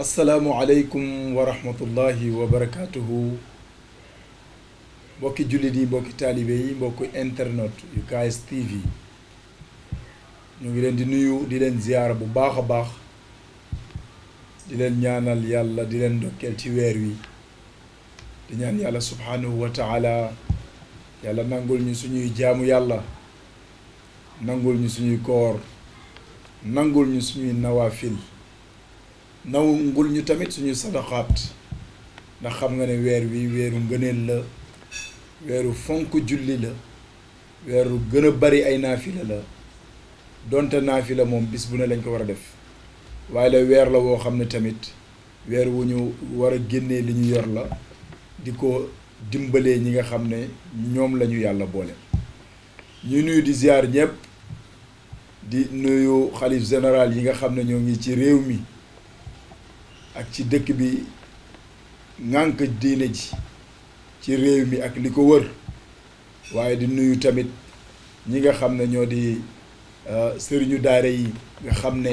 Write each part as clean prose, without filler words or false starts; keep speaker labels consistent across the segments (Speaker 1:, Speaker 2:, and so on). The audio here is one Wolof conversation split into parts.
Speaker 1: السلام عليكم ورحمة الله وبركاته mbokki jullit yi mbokki taalibe yi mbokki internet yu KS TV ñu ngi leen di nuyu di leen ziyaara bu baax a baax di leen ñaanal yàlla di leen ndokkeel ci weer wi di ñaan yàlla subhanahu wa taala yàlla nangul ñu suñuy jaamu yàlla nangul ñu suñuy koor nangul ñu suñuy nawaafil nangul ñu tamit suñuy sadaqaat ndax xam nga ne weer wi weeru ngëneel la weeru fonk julli la weeru gën a bari ay naafila la donte naafila moom bis bu ne lañ ko war a def waaye la weer la woo xam ne tamit weer wu ñu war a génnee li ñu yor la di ko dimbalee ñi nga xam ne ñoom la ñu yàlla boole. ñu nuyu di ziar ñëpp di nuyu xalif général yi nga xam ne ñoo ngi ci réew mi ak ci dëkk bi ŋànk diine ji ci réew mi ak li ko wër waaye di nuyu tamit ñi nga xam ne ñoo di sëriñu daara yi nga xam ne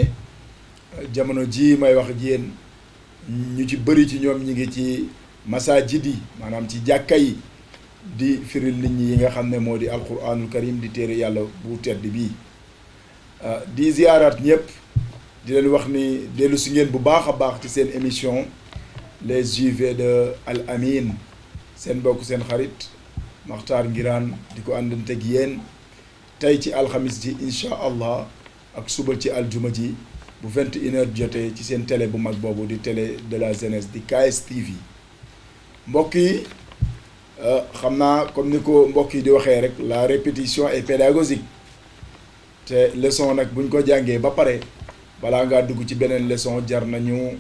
Speaker 1: jamono ji may wax ak yéen ñu ci bëri ci ñoom ñi ngi ci masaajid yi maanaam ci jàkka yi di firil nit ñi yi nga xam ne moo di alquranul karim di téere yàlla bu tedd bii di ziyaaraat ñëpp di leen wax ni dellu si ngeen bu baax a baax ci seen émission les JV de Al Amine seen mbokk seen xarit Makhtar Nguirane di ko àndante ak yéen tey ci alxamis ji incha allah ak suba ci aljuma ji bu 21h jotee ci seen télé bu mag boobu di télé de la jeunesse di KS TV mbokk yi xam naa comme ni ko mbokk yi di waxee rek la répétition est pédagogique te leçon nag buñ ko jàngee ba pare balaa ngaa dugg ci beneen leçon jar nañu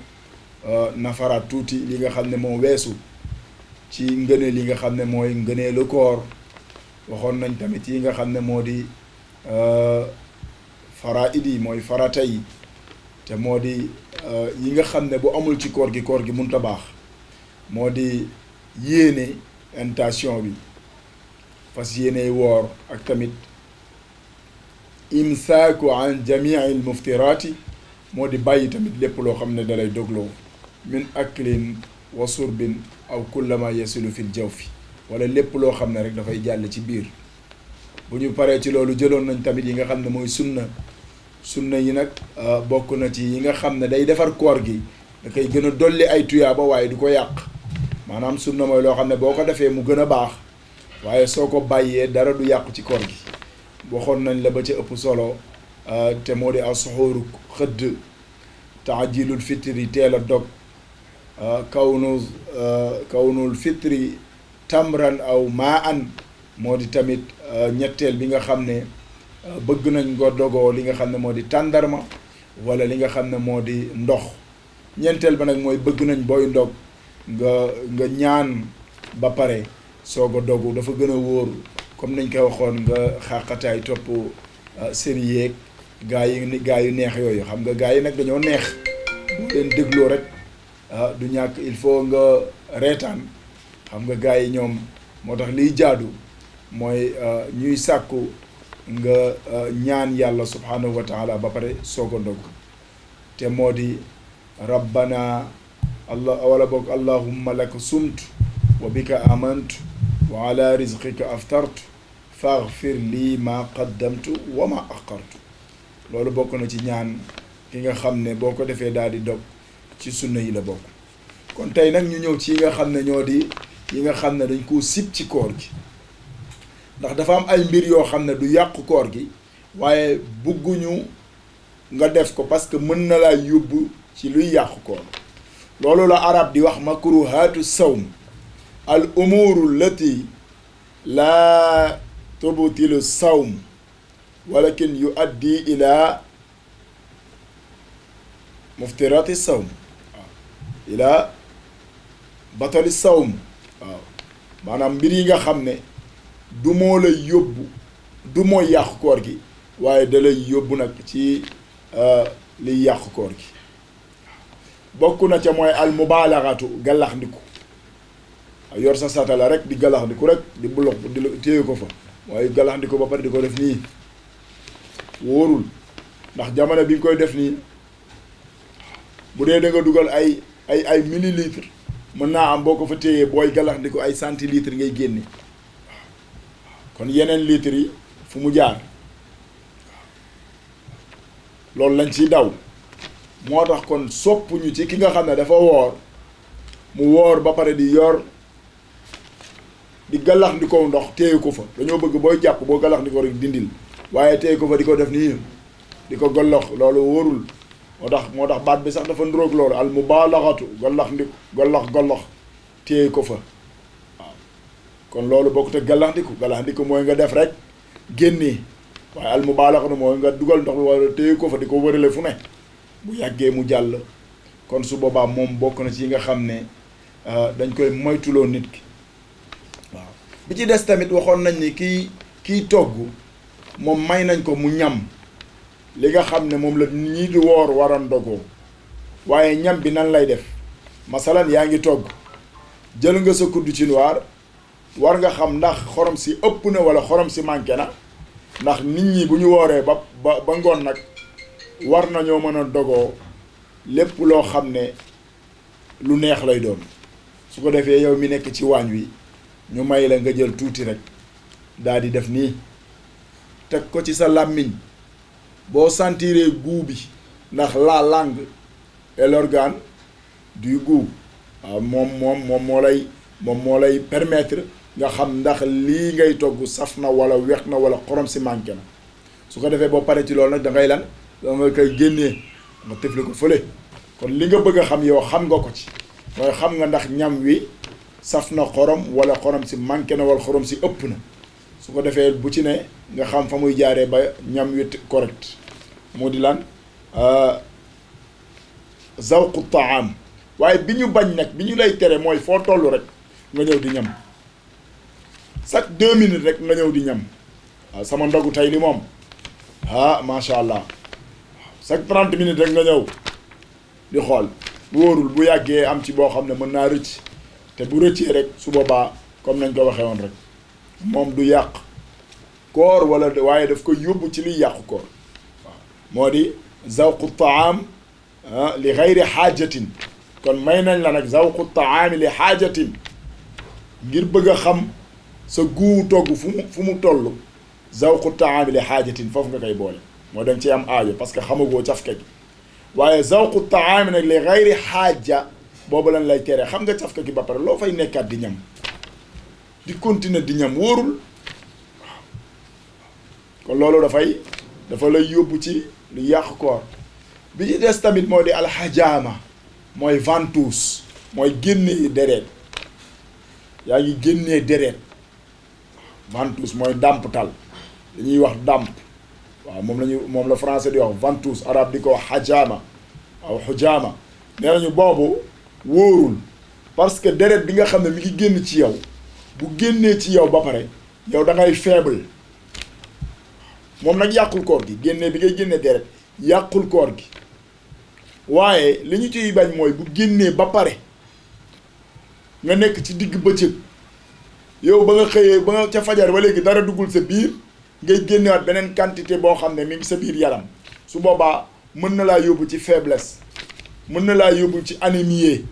Speaker 1: nafaraat tuuti li nga xam ne moo weesu ci ngëneel li nga xam ne mooy ngëneelu koor waxoon nañ tamit yi nga xam ne moo di faraid yi mooy farata yi te moo di yi nga xam ne bu amul ci koor gi mënut a baax moo di yéene intention bi fas yéene woor ak tamit imsaaku an jamii al muftiraati moo di bàyyi tamit lépp loo xam ne dalay dogloo min aklin wa surbin aw kullama yasilu fil jawfi wala lépp loo xam ne rek dafay jàll ci biir bu ñu paree ci loolu jëloon nañ tamit yi nga xam ne mooy sunna yi nag bokk na ci yi nga xam ne day defar koor gi da koy gën a dolli ay tuyaaba waaye du ko yàq maanaam sunna mooy loo xam ne boo ko defee mu gën a baax waaye soo ko bàyyee dara du yàqu ci koor gi waxoon nañ la ba ca ëpp solo te moo di as-suhuur xëdd taajilul fitri teel a dog kawnul fitri tamran aw maa an moo di tamit ñetteel bi nga xam ne bëgg nañ nga dogoo li nga xam ne moo di tàndarma wala li nga xam ne moo di ndox ñeenteel ba nag mooy bëgg nañ booy ndog nga ñaan ba pare soog a dogu dafa gën a wóor comme nañ koy waxoon nga xaqataay topp série yeeg gaa yu neex yooyu xam nga gaa yi nag dañoo neex boo leen dégloo rek du ñàkk il faut nga reetaan xam nga gaa yi ñoom moo tax liy jaadu mooy ñuy sàkku nga ñaan yàlla subhanahu wa taala ba pare soog a ndog te moo di rabbana allah wala boog allahumma laka sumtu wa bika amantu wa ala rizqika aftartu faghfir lii ma qaddamtu wa ma axartu loolu bokk na ci ñaan ki nga xam ne boo ko defee daal di dog ci sunna yi la bokk kon tey nag ñu ñëw ci yi nga xam ne ñoo di yi nga xam ne dañ koo sib ci koor gi ndax dafa am ay mbir yoo xam ne du yàqu koor gi waaye bugguñu nga def ko parce que mën na laa yóbbu ci luy yàqu koor loolu la arab di wax makruhaatu sawm al umuru lati laa tubtilu sawm walakin yuaddi ila muftirati sawm waaw ila batali sawm waaw maanaam mbir yi nga xam ne du moo lay yóbbu du mooy yàqu koor gi waaye da lay yóbbu nag ci liy yàq koor gi bokk na ca mooy al mubaalaxatu gàllax ndiku yor sa satala rek di gàllax ndiku rek di bulox di téye ko fa waaye gàllax ndiku ba pare di ko def nii wóorul ndax jamono bi nga koy def nii bu dee da nga dugal ay millilitre mën naa am boo ko fa téyee booy gàllax ndiku ay centilitre ngay génne kon yeneen litres yi fu mu jaar loolu lañ ciy daw moo tax kon soppuñu ci ki nga xam ne dafa woor mu woor ba pare di yor di gàllax ndikoo ndox téye ko fa dañoo bëgg booy jàpp boo gàllax ndikoo rek dindil waaye téye ko fa di ko def nii di ko gollox loolu wóorul moo tax baat bi sax dafa ndróog loolu al mubaalaxatu gàllax ndiku gollox téye ko fa waaw kon loolu bokkut ak gàllax ndiku mooy nga def rek génnee waaye al mubaalaxatu mooy nga dugal ndox bi wala téye ko fa di ko wërale fu ne bu yàggee mu jàll kon su boobaa moom bokk na ci yi nga xam ne dañ koy moytuloo nit ki waaw bi ci des tamit waxoon nañ ni kiy togg moom may nañ ko mu ñam li nga xam ne moom la ñii di woor war a ndogoo waaye ñam bi nan lay def masalan yaa ngi togg jël nga sa kuddu ci noir war nga xam ndax xorom si ëpp na wala xorom si manqué na ndax nit ñi bu ñu wooree ba ngoon nag war nañoo mën a dogoo lépp loo xam ne lu neex lay doon su ko defee yow mi nekk ci waañ wi ñu may la nga jël tuuti rek daal di def nii teg ko ci sa làmmiñ boo sentiree goût bi ndax la langue et l'organe du goût waaw moom moo lay permettre nga xam ndax lii ngay togg saf na wala weex na wala xorom si manqué na su ko defee boo paree ci loolu nag da ngay lan da nga koy génnee nga tëfli ko fële kon li nga bëgg a xam yow xam nga ko ci mooy xam nga ndax ñam wi saf na xorom wala xorom si manqué na wala xorom si ëpp na su ko defee bu ci ne nga xam fa muy jaaree ba ñam wi correct moo di lan zawqu taam waaye bi ñu bañ nag bi ñu lay tere mooy foo toll rek nga ñëw di ñam chaque 2 minutes rek nga ñëw di ñam waaw sama ndogu tey li moom macha allah chaque 30 minutes rek nga ñëw di xool bu wóorul bu yàggee am ci boo xam ne mën naa rëcc te bu rëccee rek su boobaa comme nañ ko waxee woon rek moom du yàq koor wala waaye daf ko yóbbu ci liy yàqu koor waaw moo di zawqu taam li xayri xaajatin kon may nañ la nag zawqu taami li xaajatin ngir bëgg a xam sa guu togg fu mu toll zawqu taami li xaajatin foofu nga koy boole moo dem ci am aajo parce que xamagoo cafka gi waaye zawqu taami nag li xayri xaaja boobu lan lay tere xam nga cafka gi ba pare loo fay nekkaat di ñam di continuer di ñam wóorul waaw kon loolu dafa lay yóbbu ci lu yàq koor bi ci des tamit moo di alxajaama mooy ventouse mooy génnee deret yaa ngi génnee deret ventouse mooy dàmptal dañuy wax dàmp waaw moom la français di wax ventouse arabe di ko wax xajaama waaw xujaama nee nañu boobu wóorul parce que deret bi nga xam ne mi ngi génn ci yow bu génnee ci yow ba pare yow da ngay faible moom nag yàqul koor gi génnee bi ngay génnee deret yàqul koor gi waaye li ñu ciy bañ mooy bu génnee ba pare nga nekk ci digg bëccëg yow ba nga xëyee ba nga ca fajar ba léegi dara duggul sa biir ngay génnewaat beneen quantité boo xam ne mi ngi sa biir yaram su boobaa mën na laa yóbbu ci faiblesse mën na laa yóbbu ci anémie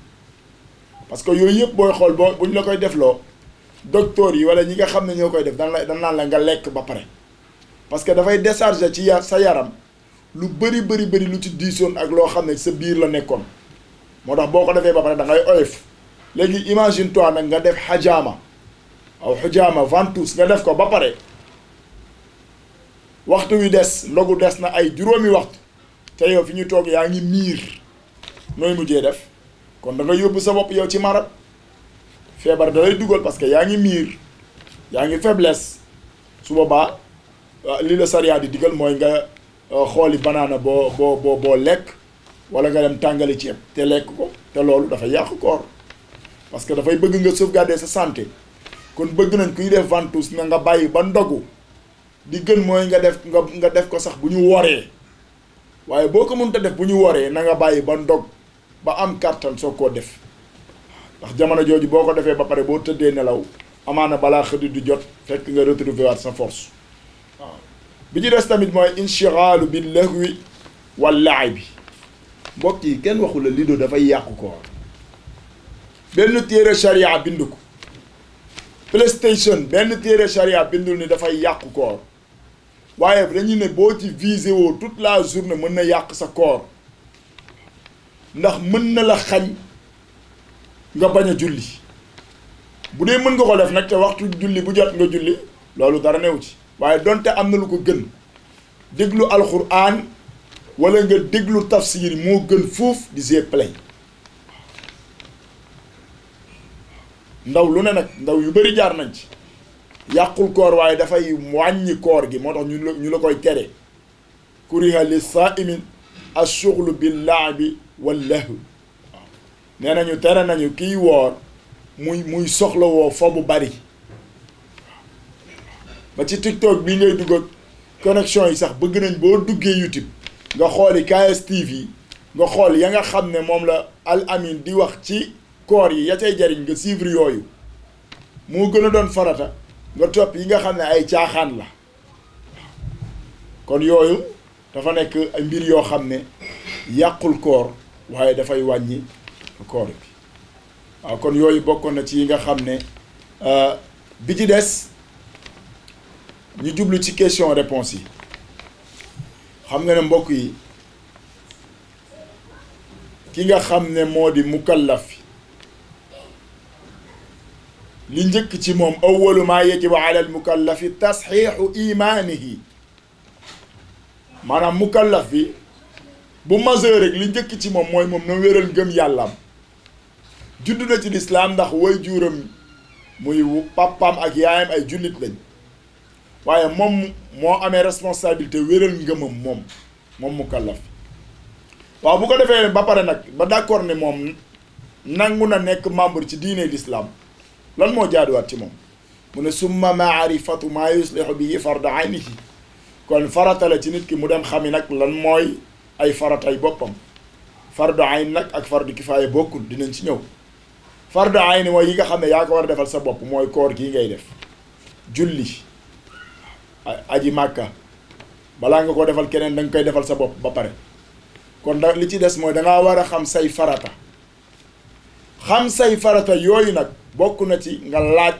Speaker 1: parce que yooyu yëpp booy xool buñ la koy defloo docteur yi wala ñi nga xam ne ñoo koy def dan naan la nga lekk ba pare parce que dafay décharger ci sa yaram lu bëri lu ci diisoon ak loo xam ne sa biir la nekkoon moo tax boo ko defee ba pare da ngay oyof léegi imagine toi nag nga def xajaama aw xujaama ventouse nga def ko ba pare waxtu wi des ndogu des na ay juróomi waxtu te yow fi ñu toog yaa ngi miir nooy mujjee def kon da nga yóbbu sa bopp yow ci marab feebar da lay dugal parce que yaa ngi miir yaa ngi faiblesse su boobaa li la sariya di digal mooy nga xooli banaana boo lekk wala nga dem tàngali ceeb te lekk ko te loolu dafa yàq koor parce que dafay bëgg nga sauvegarder sa santé kon bëgg nañ kuy def ventouse na nga bàyyi ba ndogu di gën mooy nga def ko sax bu ñu woree waaye boo ko mënta def bu ñu woree na nga bàyyi ba ndog ba am kàttan soo koo def ndax jamono jooju boo ko defee ba pare boo tëddee nelaw amaana balaa xëdd du jot fekk nga retrouver waat sa force waaw bi ci des tamit mooy inshigaalu bi lahwi wal la'ib mbokk yi kenn waxu la lido dafay yàqu koor benn téere charia bind ko PlayStation benn téere charia bindul ni dafay yàqu koor waaye dañu ne boo ci visé woo toute la journée mën na yàq sa koor ndax mën na la xañ nga bañ a julli bu dee mën nga ko def nag te waxtu julli bu jot nga julli loolu dara new ci waaye donte am na lu ko gën déglu alxuraan wala nga déglu tafsir moo gën fuuf di play ndaw lu ne nag ndaw yu bari jaar nañ ci yàqul koor waaye dafay wàññi koor gi moo tax ñu la koy tere kuriha li saaimin ashughlu bil la'bi wal lahwi waaw nee nañu tere nañu kiy woor muy soxla woo fo bu bari ba ci TikTok bii ngay dugg ak connexion yi sax bëgg nañ boo duggee YouTube nga xooli KSTV nga xool ya nga xam ne moom la Al Amine di wax ci koor yi ya cay jariñ nga suivre yooyu moo gën a doon farata nga topp yi nga xam ne ay caaxaan la kon yooyu dafa nekk ay mbir yoo xam ne yàqul koor waaye dafay wàññi koor bi waaw kon yooyu bokkoon na ci yi nga xam ne bi ci des ñu jublu ci question réponse yi xam nga ne mbokk yi ki nga xam ne moo di mukallaf li njëkk ci moom awwalu maa yajibu ala al mukallafi tasxiixu imaanihi maanaam mukallaf bi bu majeur rek li njëkk ci moom mooy moom na wéral ngëm yàllaam judd na ci lislaam ndax way juuram muy papaam ak yaayam ay jullit lañ waaye moom moo amee responsabilité wéral ngëmam moom mukallaf waaw bu ko defee ba pare nag ba d'accord ne moom nangu na nekk membre ci diine l'islam lan moo jaaduwaat ci moom mu ne summa maarifatu maa yuslihu bihi farda aynihi kon farata la ci nit ki mu dem xami nag lan mooy ay faratay boppam fardu ayn nag ak fardu kifaaya bokkul dinañ ci ñëw fardu ayn mooy yi nga xam ne yaa ko war a defal sa bopp mooy koor gii ngay def julli aji màkka balaa nga ko defal keneen da nga koy defal sa bopp ba pare kon da li ci des mooy dangaa war a xam say farata xam say farata yooyu nag bokk na ci nga laaj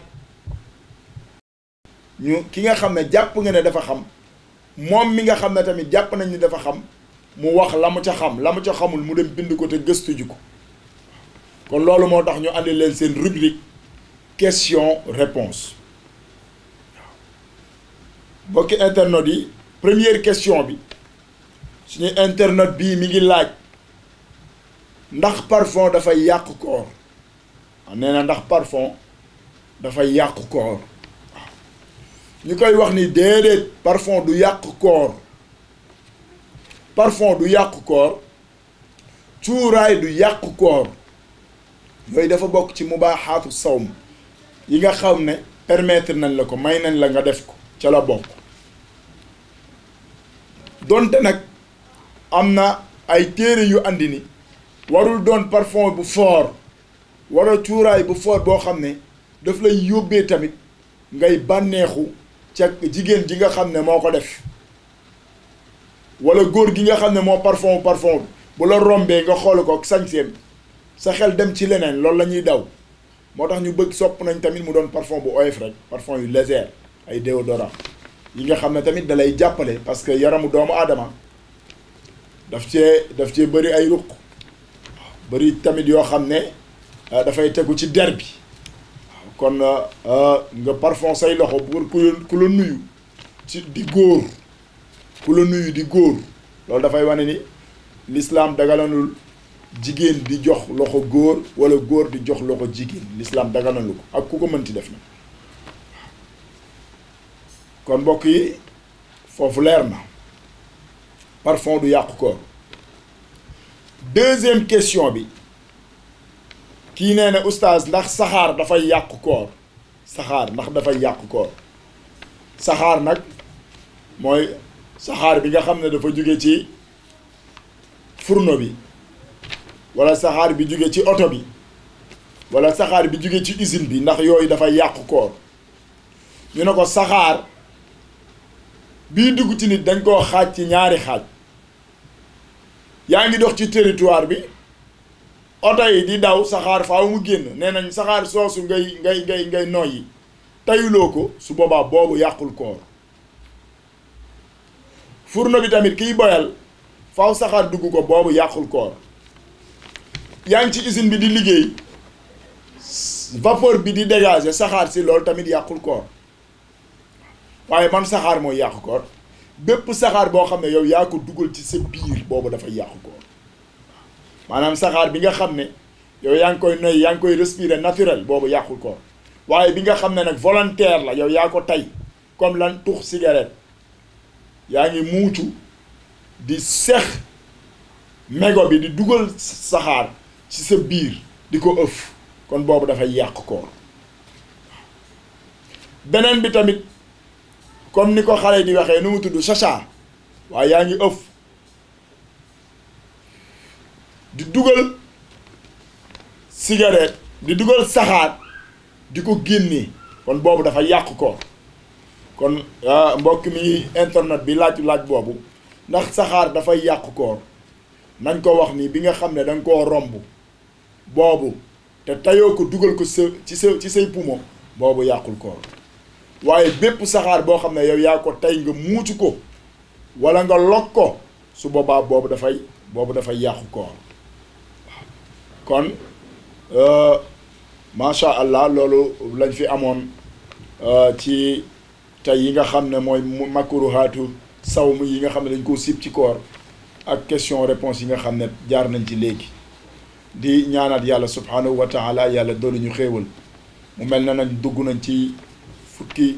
Speaker 1: ñu ki nga xam ne jàpp nga ne dafa xam moom mi nga xam ne tamit jàpp nañ ni dafa xam mu wax la mu ca xam la mu ca xamul mu dem bind ko te gëstu ji ko kon loolu moo tax ñu andi leen seen rubrique question réponse bokki internet yi première question bi suñu internet bii mi ngi laaj ndax parfum dafay yàq koor nee na ndax parfum dafay yàq koor waaw ñu koy wax ni déedéet parfum du yàq koor parfum du yàq koor cuuraay du yàq koor yooyu dafa bokk ci mubaaxaatu sawm yi nga xam ne permettre nañ la ko may nañ la nga def ko ca la bokk donte nag am na ay téere yu andi ni warul doon parfum bu fort wala cuuraay bu fort boo xam ne daf lay yóbbee tamit ngay bànneexu ca jigéen ji nga xam ne moo ko def wala góor gi nga xam ne moo parfum bu la rombee nga xool ko sañseem sa xel dem ci leneen loolu la ñuy daw moo tax ñu bëgg sopp nañ tamit mu doon parfum bu oyof rek parfum yu léger ay déodorant yi nga xam ne tamit da lay jàppale parce que yaramu doomu aadama daf cee bëri ay ruq bëri tamit yoo xam ne dafay tegu ci der bi kon nga parfum say loxo pour ku la nuyu ci di góor ku la nuyu di góor loolu dafay wane ni l'islam dagalanul jigéen di jox loxo góor wala góor di jox loxo jigéen l'islam dagalalu ko ak ku ko mënti def na kon mbokk yi foofu leer na parfum du yàqu koor deuxième question bi kii nee na oustaz ndax saxaar dafay yàqu koor saxaar ndax dafay yàqu koor saxaar nag mooy saxaar bi nga xam ne dafa jóge ci fourneau bi wala saxaar bi jóge ci oto bi wala saxaar bi jóge ci usine bi ndax yooyu dafay yàqu koor ñu ne ko saxaar bii dugg ci nit dañ koo xaaj ci ñaari xaaj yaa ngi dox ci territoire bi oto yi di daw saxaar faaw mu génn nee nañ saxaar soosu ngay noyyi tayuloo ko su boobaa boobu yàqul koor fourneau bi tamit kiy boyal faaw saxaar dugg ko boobu yàqul koor yaa ngi ci usine bi di liggéey vapeur bi di dégager saxaar si loolu tamit yàqul koor waaye man saxaar mooy yàqu koor bépp saxaar boo xam ne yow yaa ko dugal ci sa biir boobu dafay yàqu koor maanaam saxaar bi nga xam ne yow yaa ngi koy noy yaa ngi koy respirer naturel boobu yàqul koor waaye bi nga xam ne nag volontaire la yow yaa ko tey comme lan tux cigarette yaa ngi muucu di sex mégo bi di dugal saxaar ci sa biir di ko ëf kon boobu dafay yàq koor beneen bi tamit comme ni ko xale di waxee nu mu tudd chacha waaye yaa ngi ëf di dugal cigarette di dugal saxaar di ko génnee kon boobu dafa yàq koor kon mbokk mi internet bi laaj boobu ndax saxaar dafay yàq koor nañ ko wax ni bi nga xam ne danga koo romb boobu te tayoo ko dugal ko ci say poumon boobu yàqul koor waaye bépp saxaar boo xam ne yow yaa ko tey nga muucu ko wala nga log ko su boobaa boobu dafay yàqu koor kon macha allah loolu lañ fi amoon ci tey yi nga xam ne mooy makruhaatu sawm yi nga xam ne dañ koo sib ci koor ak question réponse yi nga xam ne jaar nañ ci léegi di ñaanaat yàlla subhanahu wa taala yàlla doolu ñu xéewal mu mel na nañ dugg nañ ci fukki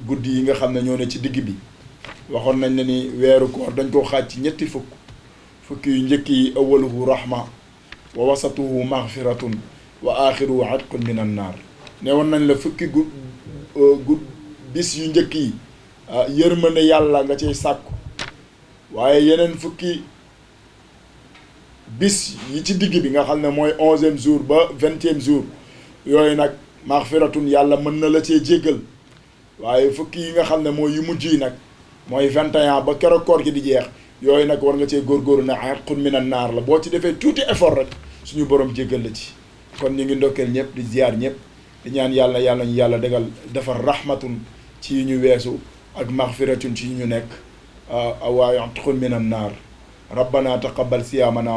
Speaker 1: guddi yi nga xam ne ñoo ne ci digg bi waxoon nañ ne ni weeru koor dañ koo xaaj ci ñetti fukki yu njëkk yi awaluhu rahma wa wasatuhu maghfiratun wa axiruhu atqun min an naar ne woon nañ la fukki bis yu njëkk yi yërmande yàlla nga ciy sàkku waaye yeneen fukki bis yi ci digg bi nga xam ne mooy 11e jour ba 20e jour yooyu nag maghfiratun yàlla mën na la cee jéggal waaye fukki yi nga xam ne mooy yu mujj yi nag mooy 21 ba keroog koor gi di jeex yooyu nag war nga cee góorgóorlu ne atqun minan naar la boo ci defee tuuti effort rek suñu borom jéggal la ci kon ñu ngi ndokkeel ñëpp di ziar ñëpp di ñaan yàlla ñu yàlla defar rahmatun ci yi ñu weesu ak maghfiratun ci yi ñu nekk waaye atqun minan naar rabbana taqabbal siyaamana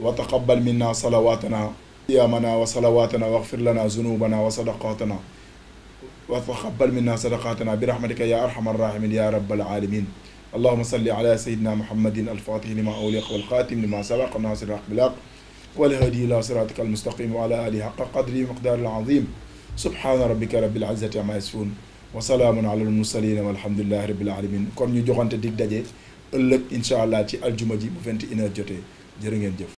Speaker 1: wa taqabbal minna salawatana siyaamana wa salawatana waghfir lana zunubana wa sadaqatana wa taqabbal minna sadaqatana bi rahmatika ya arhamar rahimin ya rabbal alamin allahumma salli ala sayyidina muhammadin al-fatih lima ughliqa wal khatim lima sabaqa nasir al-haq bil haqq wal hadi ila siratika al-mustaqim wa ala alihi haqqa qadri miqdar al-azim subhana rabbika rabbil izzati amma yasifun wa salaamun ala al-mursalin walhamdulillahi rabbil alamin kon ñu joxante dig daje ëllëg incha allah ci aljuma ji bu 21h jotee jërë ngeen jëf